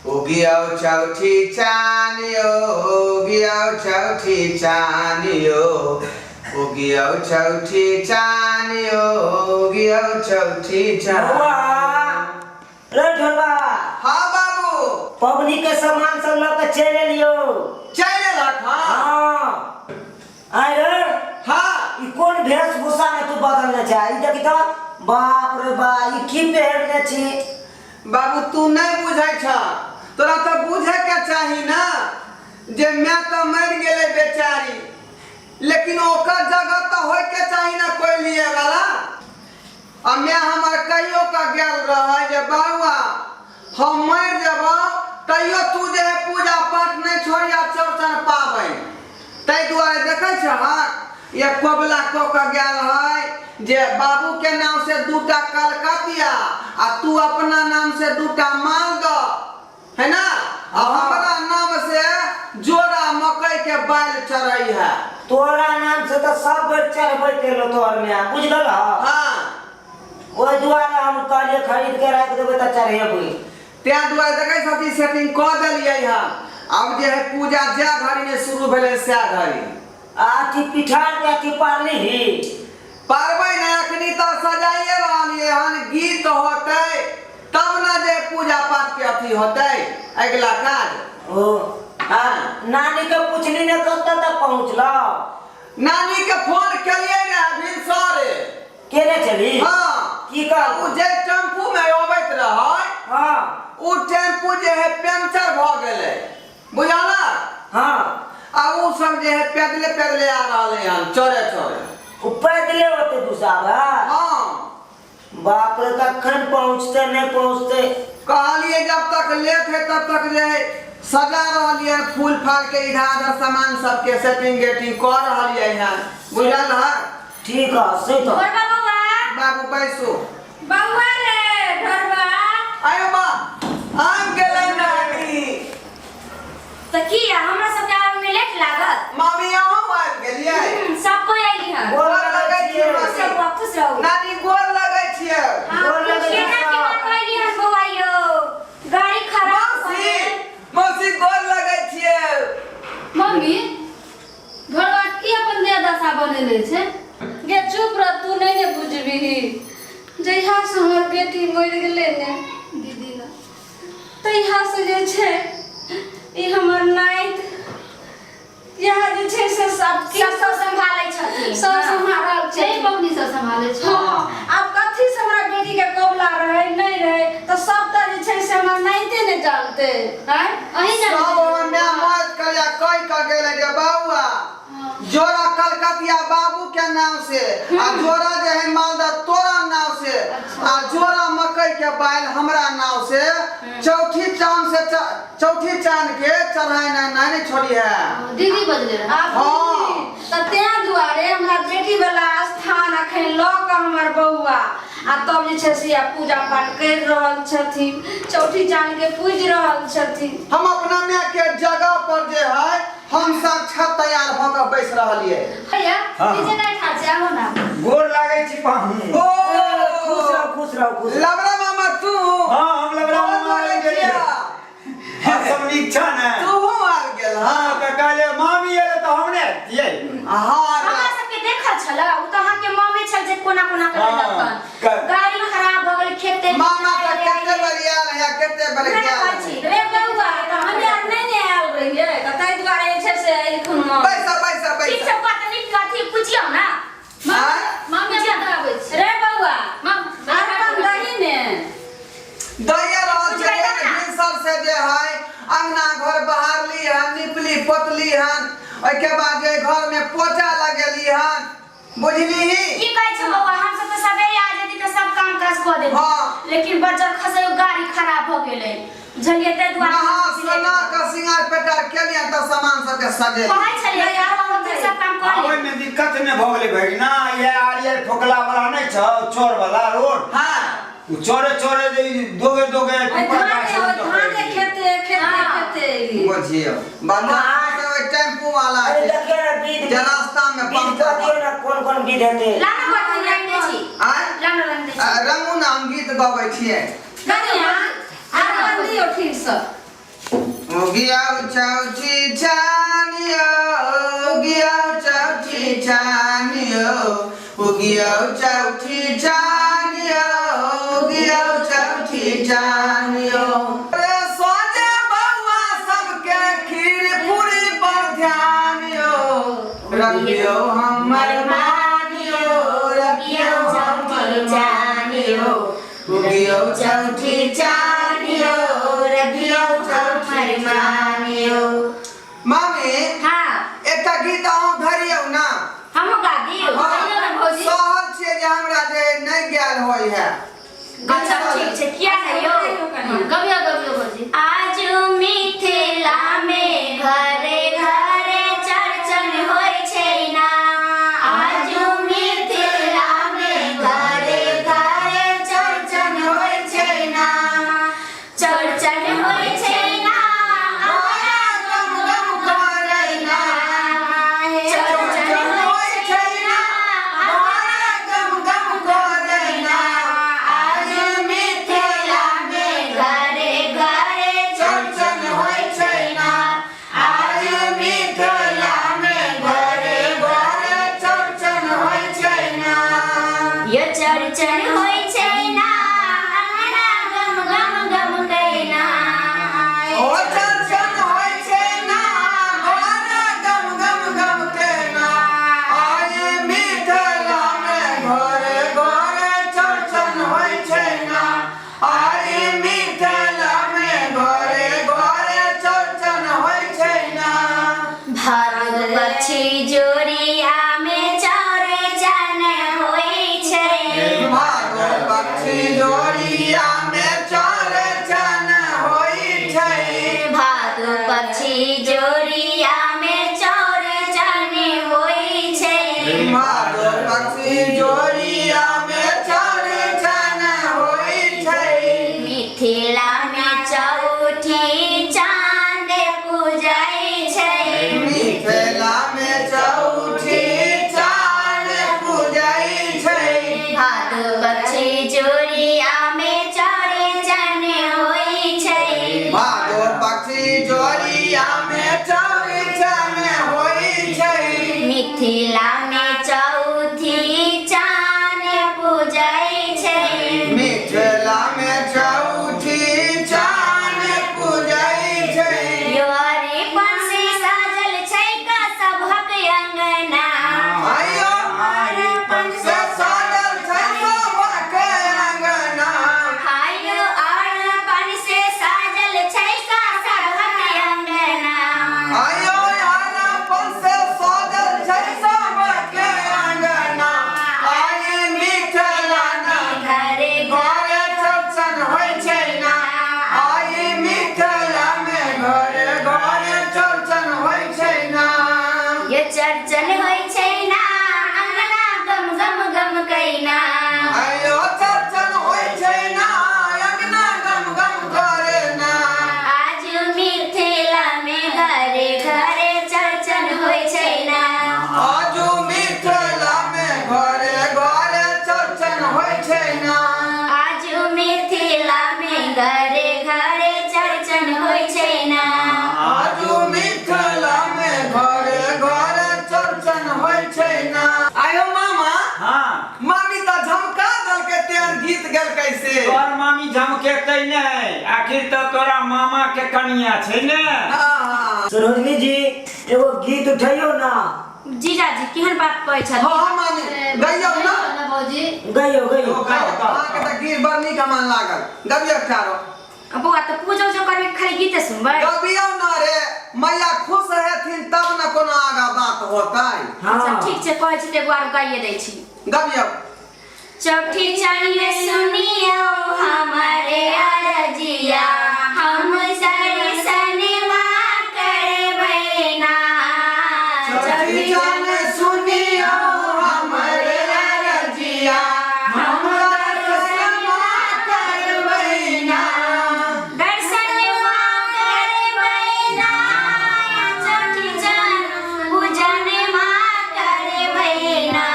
उगियौ चौठी चान यौ, उगियौ चौठी चान यौ, उगियौ चौठी चान यौ, उगियौ चौठी चान। बौआ रे ढोलबा। हाँ बाबू। पबनी के सामान सब लऽ के चलि एलियौ। चलि एलक? हाँ। हाँ, आय रे। हाँ। ई कोन वेशभूषा में तू बदलने छै? ई देखी तऽ, बाप रे बा, ई की पहिरने छी? बाबू, तू नहीं बुझै छ, तोरा तऽ बुझे के चाही ना जे माय तऽ मरि गेलै बेचारी, लेकिन ओकर जगह तऽ होय के चाही ना कोई लिए वाला। आ माय हमर कहियो का गेल रहे जे बाबुआ, हम मरि जेबौ तैयो तू जे है पूजा पाठ नहीं छोड़िया चौरचन पाबनि। ताहि दुआरे देखै छहक ये कोबला कऽ के गेल है जे बाबू के नाम से दूटा कलकतिया आ तू अपना नाम से दूटा मालदह है ना, आ हमरा नाम से जोड़ा मकई के बाल चढ़ै है। तोरा नाम से तऽ सब बेर चढ़बैत एलो तोहर माय, बुझल? हाँ। ओहि दुआरे हम कहलियै खरीद के राखि देबै तऽ चढ़ेबै। तैं दुआरे देखै छथि सेटिंग कऽ देलियै हन। आब जे है पूजा जै घड़ी में शुरू भेलै सएह घड़ी। आ अथी पिठार के अथी पारली ही? पारबै ने, अखनी तऽ सजाइए रहलियै हन। गीत होतै तब ने जे पूजा पाठ के अथी होतै अगिला काज। ओ। हाँ। नानी के पुछली ने कतऽ तक पहुँचलौ? नानी के फोन केलियै ने भिनसरे। केने चली? हाँ। की कहल? ओ जे टेम्पू में अबैत रहै, ओ टेम्पू जे है पंचर भऽ गेलै, बुझल? हाँ। आ ओ सब जे है पैदले पैदले आ रहलै हन, चढ़े चढ़े। ओ पैदले ओते दूसाब? हाँ। बाप रे, कखन पहुँचते नहि पहुँचते। कहलिए जब तक लेट है तब तक जे है सजा रहलियै फूल फाल के, इधर उधर सामान सबके सेटिंग गेटिंग कऽ रहलियै हन, बुझल है? ठीक है से तो। ढोरबा बौआ। बाबू, बैसू। बौआ रे ढोरबा। आयो बा, आबि गेलै नानी। तऽ की आ हमरा सबके आबे में लेट लागत? मामी, अहूँ आबि गेलियै? सब कोई अइली हन। गोर गोर लगै छियै खुश मामी। रहू बौआ, खुश रहू। नानी, गोर लगै छियै। हाँ, गोर लगै केना छियै। केना कहली हन बौआ यौ, गाड़ी खराब भऽ मौसी गेल। मौसी, गोर लगै छियै। मम्मी, घरवा की अपन देह दशा बनेने छै? गे चुप रह, तू नहीं ने बुझबिही। जहिया से हमर बेटी मरि गेलै ने दीदी ने, तहिया से जे छै ई हमर नाति इएह जे छै से सब सब सब सम्भालै छथिन। सब सम्हारल छै। छै पबनी सब सम्हाले छै। हँ, आब कथी से हमरा बेटी के कबला रहै नहि रहै तऽ सब तऽ जे छै से हमर नाइते ने जानते। आँय, अहीं सब जानै? हमर माय मदद करिया कहि कऽ गेलै जे बौआ, जोड़ा कलकतिया बाबू के नाम से आ जोड़ा जे है मालदा तोरा नाम से आ जोड़ा मकई के बाइल हमरा नाम से चौथी चांद से चौथी चांद के चढ़ाई ना नहीं छोड़ी है। दीदी बजले रहे। आब हाँ। तऽ तें दुआरे हमरा बेटी वाला स्थान अखन लऽ कऽ हमर बौआ आ तब जे छै से आब पूजा पाठ करि रहल छथिन, चौठी चाँद के पूजि रहल छथिन। हम अपना माय के जगह पर जे है हम साक्षात तैयार भऽ कऽ बैस रहलियै। भैया। हाँ। डीजे नहीं ठाड़ छै, आहो ना। गोर लागै छी पाहुन। ओ। खुश रहो, खुश रहो, खुश रहो। लबरा मामा तू? हाँ, हम लबरा गोर मामा लगै आबि गेलियै। छियै। हाँ, सब नीक छ ने? तूहू आबि गेल? हाँ, तऽ कहलियै मामी एलै तऽ हम नहि अबितियै? हाँ। हमरा सबके देखल छल, ओ तऽ अहाँके मम्मी छल जे कोना कोना के हाँ, लेलक। गाड़ी खराब भऽ गेल खेते। मामा तऽ कते बेर आयल है, कते बेर नहि गेल कहै है। छी। रे बौआ, तऽ हमे आर नहि ने आयल रहियै तऽ ताहि दुआरे जे छै से एलखुन माँ। बैसा बैसा। ठीक बैसा छै बौआ, तऽ नीक अथी पुछियौ ने। आँय? मामी, हम आबै छी। रे बौआ, माम अरपन दही ने। दैया रहल छै। बुझबै तब ने। भिनसर से जे है अंगना घर बहारली हन, निपली पोतली हन, ओहिके बाद जे घर में पोचा लगेली हन, बुझली? की कहै छै बौआ, हम सब तऽ सवेरे आ जेती तऽ सब काम काज कऽ देती। हाँ। लेकिन बजर खसै गाड़ी खराब भऽ गेलै, बुझलियै? ताहि दुआरे नहा सोना के सिंगार पेटार केलियन तऽ सामान सबके सजे कहै छलियै यार, हम तऽ सब काम कऽ आबै लेब। में दिक्कत नहि भऽ गेलै भगिना, इएह आरियल फोकला वाला नहि छौ, चोर वाला रोड? हाँ। ओ चोरे चोरे जे ई दोगे दोगे ओहि पीपर धाने गाछ ओहि लग धाने पड़ि गेलै। खेते खेते हाँ। खेते एली। बुझियौ बच्चा सब ओहि टेम्पू वाला अरे छै देखिए ना विध जे रास्ता में विध पंक्चर कऽ दियौ ना, कोन कोन विध हेतै। लाना बर्तन रंग दै छी। आँय? लाना रंग दै छी। रंगू ना, हम गीत गबै छियै। कनिया, अरपन दियौ ठीकसँ। उगियाउ चौठी चानियो, उगियाउ चौठी चानियो, उगियाउ चौठी चानियो, उगियाउ चौठी चानियो। अरे सोजे बउआ सबके खीर पूरी पर ध्यान यो, रखियो हमर मानियो, रखियो हमर मानियो, उगियो चौठी चानियो, रखियो चौठी मानियो। मामी हाँ एकटा गीत अहूँ धरियौ ना। हमहूँ गा दियौ। हाँ, कहियौ ने भौजी। सहल छियै जे हमरा जे नहि गायल होइ है। अच्छा ठीक छै, किया नहि यौ। गबियौ गबियौ भौजी। आज मिथिला में घरे घरे चर्चन होइ छै ना, आज मिथिला में घरे घरे चर्चन होइ छै ना, चर्चन होइ छै ना, हमरा गम गम करै ना, चर्चन होइ छै ना, हमरा गम गम करै ना, आज मिथिला में घरे घरे चर्चन होइ छै ना, आज मिथिला में घरे घरे चर्चन होइ छै ना। यो चर्चन होइ छै ना, अंगना गम गम गम कैना। ओ चर्चन होइ छै ना, घरे गम गम गम केना, आज मिथिला में घरे घरे चर्चन होइ छै ना, आज मिथिला में घरे घरे चर्चन होइ छै ना। भादो पक्षी जोड़िया में चौरे चन होइ छै, भादो पक्षी जोड़िया में चौरचन होइ छै, भादो पक्षी जोड़िया में चौरे चन होइ छै, भादो पक्षी जोड़िया में चौरचन होइ छै। मिथिला में चौठी चाँद पूजै छै, मिथिला में चौठी चाँद पूजै छै, भादो पक्षी जोड़िया में चौरे चन होइ छै, भादो पक्षी जोड़िया में चौरचन होइ छै। मिथिला में चौथी चाँद पूजै छै, मिथिला में चौठी चाँद पूजै छै। यो अरिपन से साजल छै का सभक अंगना, आइयो अरिपन से साजल छै सभक अंगना, हायो अरिपन से साजल छै का सभक अंगना, आइयो अरिपन से साजल छै सभक अंगना, आई मिथिला ना घरे घरे चर्चन होइ छै ना, आई मिथिला में घरे घरे चर्चन होइ छै ना। यो चर्चन होइ छै ना, अंगना गम गम गम कैना, आइयो चर्चन होइ छै ना, अंगना गम गम करे ना, आज मिथिला में घरे घरे चर्चन होइ छै ना, आजू मिथिला में घरे घरे चर्चन होइ छै ना, आज मिथिला में घरे घरे चर्चन होइ छै ना, आजू मिथिला में घरे घरे चर्चन होइ छै ना। आयो मामा, हाँ मामी तऽ झमका देलकै तेहन गीत गेलकै से। तोहर मामी झमकेतै नहि, आखिर तऽ तोरा मामा के कनिया छै ने। हाँ सरोजनी जी एगो गीत उठैयो ना। जीजाजी केहन बात कहै छथिन। हाँ मामी गइयौ ना। भौजी गइयो गइयो। गाओ, गाओ। अहाँके तऽ गीत बड़ नीक हमरा लागल, गबियौ चारो। बौआ तऽ पूजा उजा करबै खाली गीते सुनबै। गबियौ ना रे, मैया खुश हेथिन तब ने कोनो आगा बात होतै। अच्छा हाँ ठीक छै, कहै छी तऽ एगो आरो गाइए दै छी। गबियौ। चौठी चंद सुनियो हमारे अरजिया, हम दर्शनमा करबै ना, चौठी चाँद सुनियौ हमरे अरजिया, हम दर्शनमा करबै ना, दर्शनमा करबै ना, चौठी चंद पूजनमा करबै ना,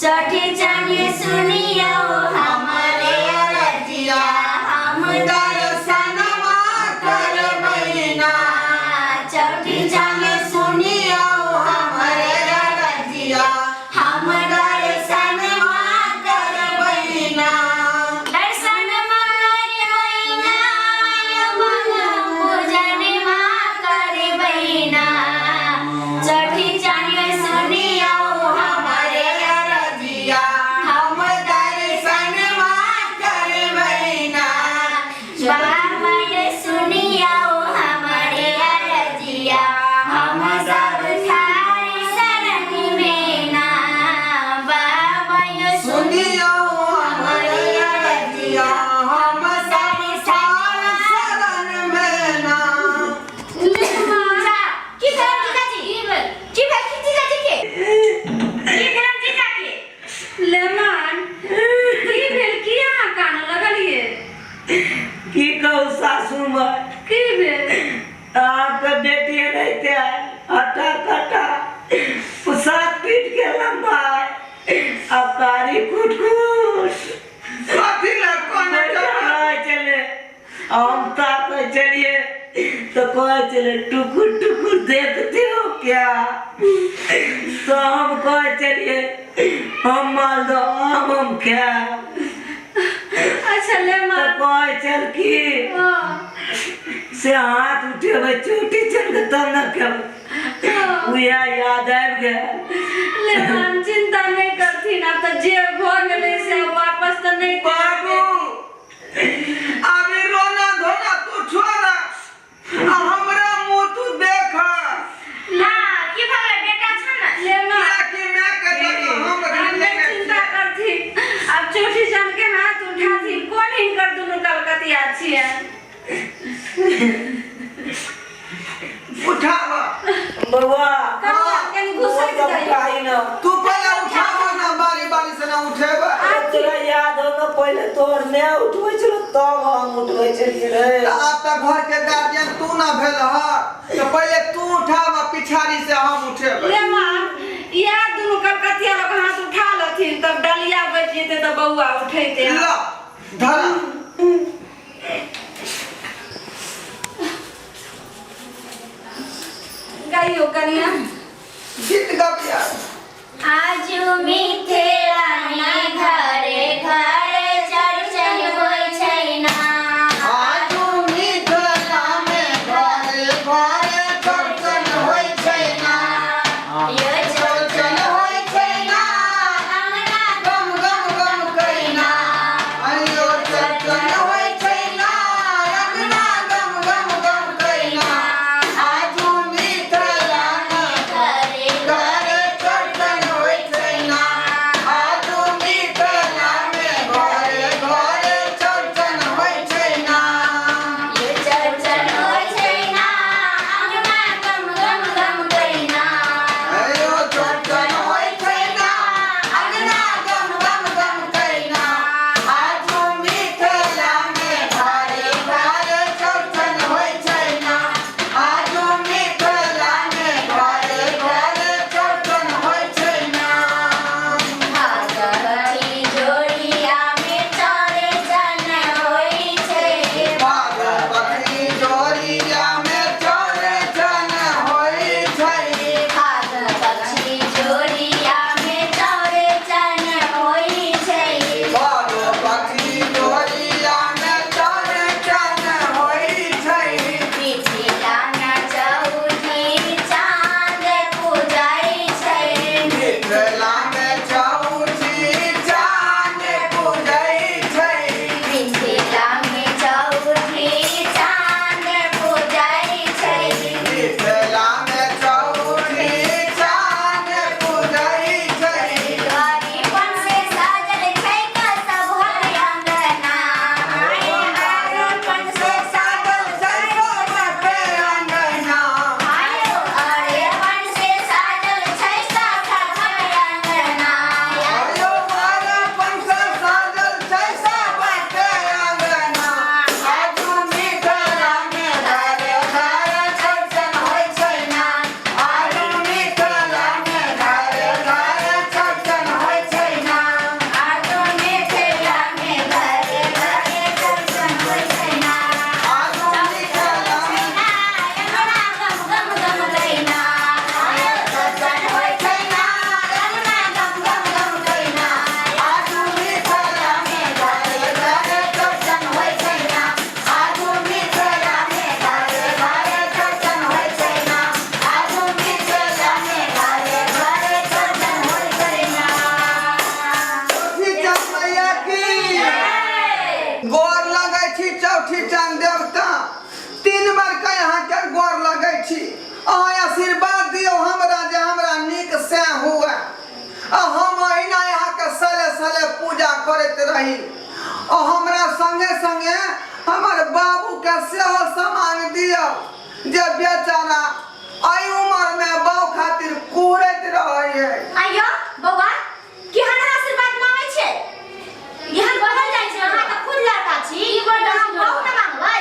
चौठी चंद सुनियो हमारे अरजिया, हम दर्शनमा चौठी चान सुनियो हमरे रजिया, हम दर्शन करबै ना। दर्शन करबै ना, मन पूजन करबै ना। चौठी चान सुनियो हमरे रजिया, हम दर्शन करबै ना। ब्राह्मण सुनियो हमारे अरजिया, हम सब थारी शरण में ना। ब्राह्मण सुनियो हमरे रजिया, हम सब सार शरण में ना। की भेल जीजाजी? की भेल जीजाजी के? की भेल जीजा के? लेमन, की भेल? की अहाँ कानऽ लगलियै? की कहू सासू माँ? की भेल? आपके बेटी रहते हटा कटा 7 फीट के लंबा अब कारी कुट कुट। कथी लए कोने? चले हम ताके चलिए तो कहे चले, टुकुर टुकुर देखते हो क्या? तो हम कहे चलिए, हम मालदह आम हम खाएब। अच्छा तो लेमन। कहे चल की से हाथ उठेबै चोटी चल के तब न खेबै। उएह याद आबि गेल। लेमन, चिंता नहि करथिन। आब तऽ जे भऽ गेलै से आब वापस तऽ नहि। बाबू, अभी रोना धोना तू छोड़ आ हमरा मुँह तू देख। ना, की भऽ गेलै? बेटा छ ने। लेमन। कियाकि मैं के जगह हम आब अखनी नहि लेने चिंता करथिन। आब चौठी चाँद के हाथ उठाथिन। कोन हिनकर दुनू कलकतिया छियै? उठाब। बौआ। कनिया, कनि घुसैक जाइए। उठाही न। तू पहिले उठाब ना, बारी बारी से ना उठेबै। तोरा याद हो न, पहिले तोहर मैं उठबै छलो तब हम उठबै छलियै रे। तऽ आब तऽ घर के गार्जियन तू ना भेल ह, तऽ पहिले तू उठाब आ पिछाड़ी से हम उठेबै। लेमन, इएह दुनू कलकतिया लोग हाथ उठा लथिन, तब डलिया बचि जेतै तऽ बौआ उठेतै। ल धरा। गाइयो कनिया। गीत गबिया। आजु मिथिला में घरे घरे चौरचन होइ छै ना। आजू मिथिला में घरे घरे चौरचन होइ छै ना। यो चौरचन होइ छै ना, अंगना गम गम गम कैना। अयो चौरचन होइ छै ना, अंगना गम गम गम कैना। आजू मिथिला में घरे घरे चौरचन होइ छै ना। आजू मिथिला में छी। अहाँ आशीर्वाद दियौ हमरा जे हमरा नीक से हुए आ हम अहिना अहाँके सले सले पूजा करैत रही आ हमरा संगे संगे हमर बाबूके सेहो सामान दियौ जे बेचारा एहि उमरमे बाउ खातिर कुहरैत रहै है। आइयो बौआ, केहन आशीर्वाद मांगै छियै? एहन कहल जाइ छै? अहाँ तऽ खुद लड़का छी, तऽ अहाँ बहु ने मांगबै?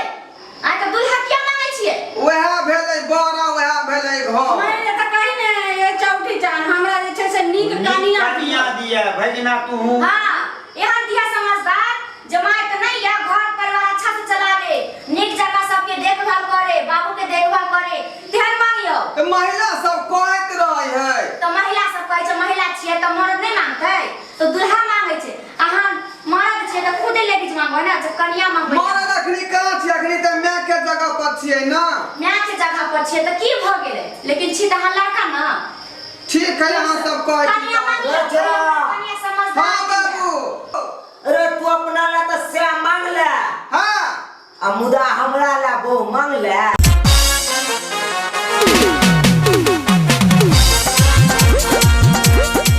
अहाँ तऽ दुल्हा किया मांगै छियै? वएह भेलै बड़ा, वएह भेलै घर। मानि ले तऽ कही ने ये चौठी चान, हमरा जे छै से नीक कनिया कनिया दिया भगिना तू। हाँ, एहन दिया समझदार जमाय तऽ नहि या घर परिवार अच्छा से चलावे, नीक जकाँ सबके देखभाल करे, बाबू के देखभाल करे, तेहन मांगियौ। तऽ महिला सब कहैत रहै है। तऽ महिला सब कहै छै, महिला छियै तऽ मर्द नहि मांगतै? तऽ दुल्हा मांगै छै। अहाँ मर्द छियै तऽ खुदे लेडीज मांगबै ने, जब कनिया मांगबै। मर्द अखनी कहाँ छियै? अखनी तऽ माय के जगह पर छियै ना। माय के जगह पर छियै तऽ की भऽ गेलै, लेकिन छी तऽ अहाँ लड़का ने। ठीक है, अहाँ सब कहै छी। कनिया मांगियौ। अच्छा। कनिया समझदार। हाँ बाबू। अरे तू अपना ला तऽ सएह मांगले हाँ आ मुदा हमरा ला बहु मांगले।